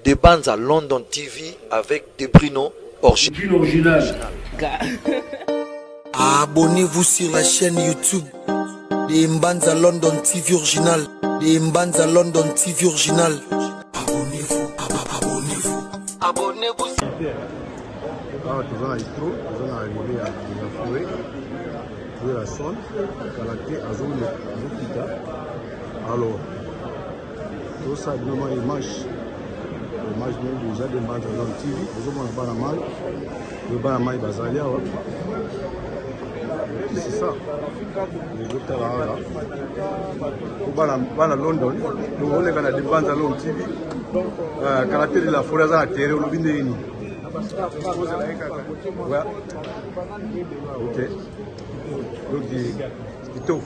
De Banza London TV avec De Brino original. Abonnez-vous sur la chaîne YouTube de Mbanza London TV Original. De Mbanza London TV Original. Abonnez-vous, abonnez-vous. Abonnez-vous. Awa toza na Itro, toza na arrivée ya de la forêt, toza la son, kala te azokita. Alors, tosala bino mwa image image bino deja de Mbanza London TV, bozomona bana mai, oyo bana mai bazali awa. C'est ça. Bozotala awa. Po bana bana London, donc oleka na de Mbanza London TV. Euh, kala te de la forêt aza na terrain olobi ndenge nini? Ouais. Ok. Donc, kitoko.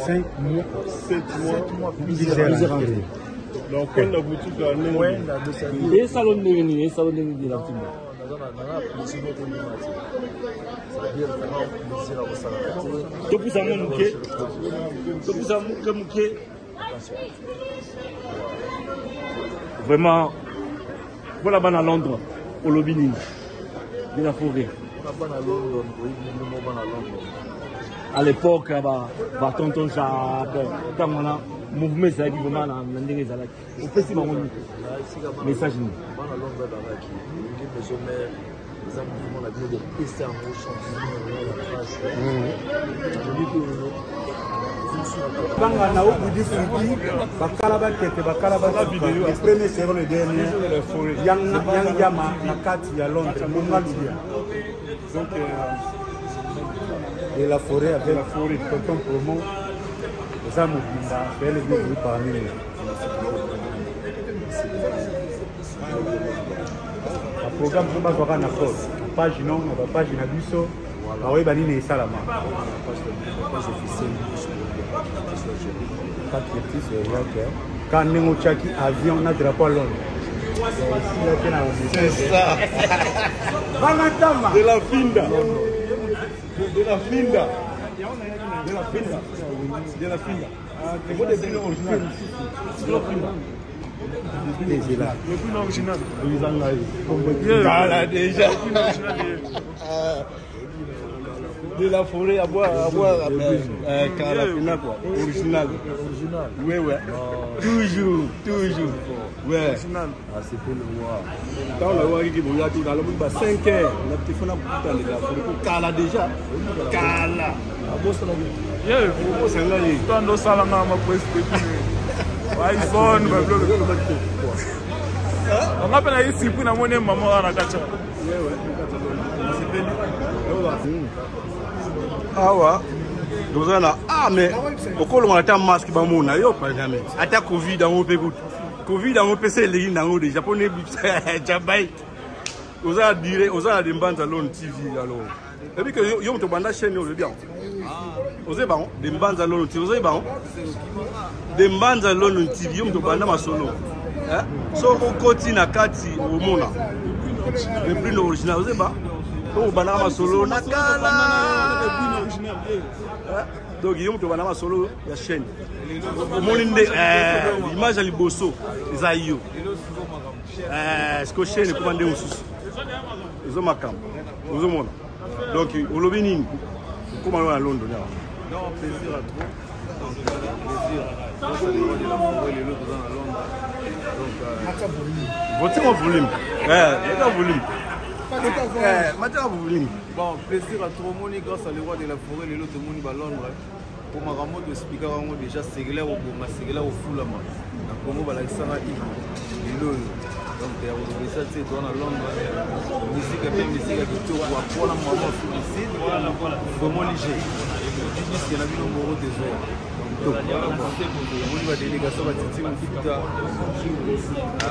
Cinq mois, sept mois, plusieurs entrées. Donc, kwenda butuka ndenge esalo ndenge nini esalo ndenge nini na ntimba topusa yango moke topusa moke moke vraiment mpona bana londres olobi nini de la forêt à l'époque ba ba tonton Jacques ntango wana mouvement ezalaki vraiment na ndenge ezalaki opesi bango nini message nini bana londres bazalaki ndenge maison mère eza mouvement na bino bopesa yango chance na face tolobi oyo banga na obudi fudi bakala bakete bakala basuka le premier sera le dernier yang yama na kati ya londres monga lubia Donc, euh, de la forêt avec la forêt. tonton promo eza mobimba soyez les bienvenus parmi nous baprogramme so bazwaka na code na page non na bapage na biso bakoyeba nini esalama ka ndenge otyaki avion na drapeau ya londres esila te na banga ntama de la finda de la finda de la finda de la finda Niveau de bino original de la finda ezela eza ngai kala déjà de la forêt à boire, à boire, euh, Carapina quoi, original. Original. Ouais, ouais. Toujours, toujours. Ouais. Original. Ah, c'était le roi. Quand on a vu qu'il y a tout, dans le monde, 5 heures, on a téléphone à putain de la forêt. Kala déjà. Kala. Yeah. Tondo osala nga makwesi iphone babiloko nga mpe naye surpris namoni mama wana na kati awa toza na ah mais okolongola ata masque bamona yo pas jamais ata covid yango mpe kutu covid yango mpe se eleki nango deja mpo nebisa jabait oza na dire oza na dembanza lone tv alors oyebi ke yo moto obanda chaîne oyo olobi yango ozoyeba bango de mbanza lono tv ozoyeba bango de mbanza lono tv yo moto obanda masolo soki okoti na kati omona le brino original ozoyeba oyo obandaka masolo na kala donc yo moto obanda masolo ya chaîne omoni nde image ya liboso eza yo siko chaîne ekoma nde mosusu ezo makambo ozomona donc olobi nini okoma yo na london awa Non, plaisir à trop. Donc, plaisir. Grâce à l'École de la forêt, lelo toza na Londres. Donc, euh, votima volume eka volume mataka volume bon, plaisir à trop omoni grâce à le roi de la forêt lelo tomoni ba Londres. Po makambo to expliquaka yango déjà sekele ya kobonga sekele ya kofulama na Congo balakisaka Ivo lelo oyo donc ya koloba eza te toza na Londres musique mpe musique ya kitoko apona mama Afrique du Sud vraiment lige diske na bino moko tezoya omoni badélégation batiti mofuta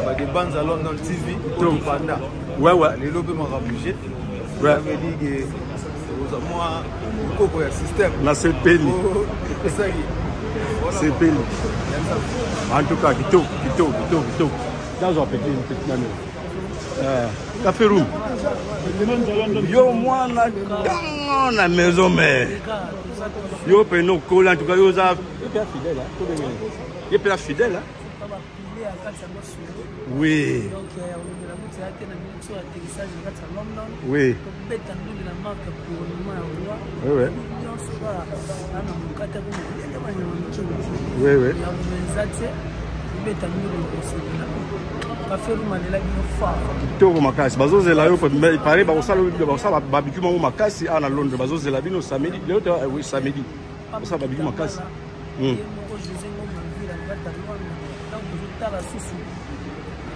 badebanza London TV tobanda lelo mpe makambo je veut dire que oza mwa koko ya système nasepeli epesaki sepeli en tout cas kitoko kitoko kitoko kitoko. Nazwa petit petit nani. Eh, café room. Yo mwana ntango na maison mère. Yo pene okola en tout cas yo oza ye mpe fidèle. Oui. Oui. Oui, oui. Oui, oui. Kitoko makasi bazozela yo pare bakosala bakosala babiki moko makasi awa na Londres, bazozela bino samedi lelo te, oui, samedi bakosala babiki makasi.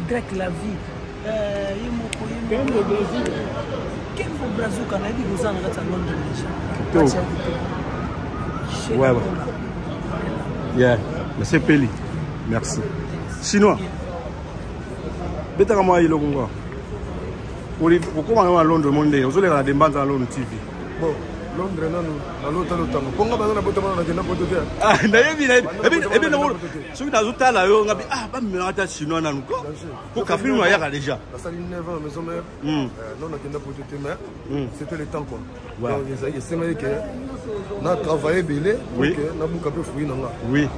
Drek la vie, ye moko ye moko Kembo Brazuka, nayebi koza na kati ya Londres déjà. Ouais. Yeah, nasepeli. Merci. Chinois. Betaka mwa eloko nga. Okoma na Londres mo ndenge ozoleka na Dembanza na Londres TV. Bon, Londres nanu nalota lotango mpo nga baza na botama nakenda poto te. Ah, nayebi nayebi soki nazotala yo ngabi ah bamelaka ata chinois nanu ko po café no ayaka déjà. Nasali 9 ans maison mère. Non, nakenda poto te, mais c'était le temps quoi. Donc ezalaki esengaki ke na travaille ebele pour ke nabuka mpe fruit na nga.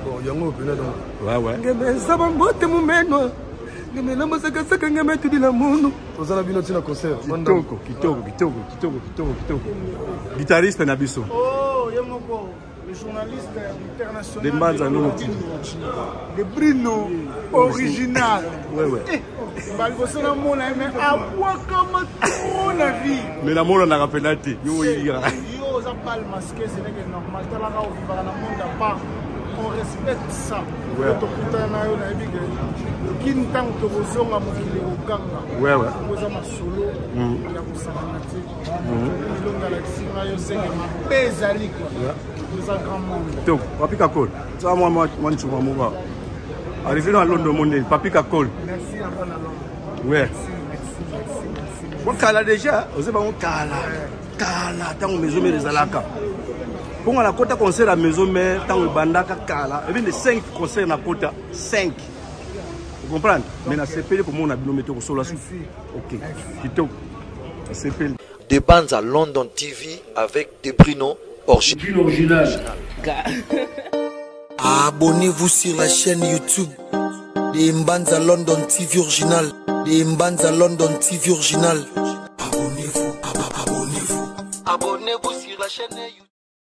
Bon, yango pena donc. Ngeme eza bambote momenwa ngeme namasakasaka ngeme etudila munu toza na bino ntina concert. Kitoko kitoko kitoko kitoko kitoko kitoko guitariste na biso. Oh, ye moko le journaliste international de Mbanza Nono TV. De Brino original. Ouais. Baliboso na mona ye mais abwakama trop na vie. Mais na mona naka pena te. Yo oyira. Yo oza pal masqué, ce n'est que normal. Talaka ovivaka na monde à part. On respecte ça. Tokutana na yo nayebi ke kini ntango tokozonga mokili ekokanga. Ouais. Oza masolo ya kosakana te. Milonga alakisi ngai yo seke mabe ezali kua. Eza grand monde. Donc, Papi Kakol, ça moi moi moi nchuma moko. Arrivé dans Londres monde, Papi Kakol. Merci à bana Londres. Ouais. Merci, merci, merci. Bon kala déjà, oze bango kala. Kala tango maison mère ezalaka. Ponga na kota concert à maison mère tango ebandaka kala. Et bien de 5 concerts na kota, 5. Vous comprenez? Mais na sepeli komona bino meto kosola su. OK. Kitoko. Sepeli. De Banza London TV avec De Brino original. Abonnez-vous sur la chaîne YouTube de Mbanza London TV original. De Mbanza London TV original. Abonnez-vous, abonnez-vous. Abonnez-vous sur la chaîne YouTube.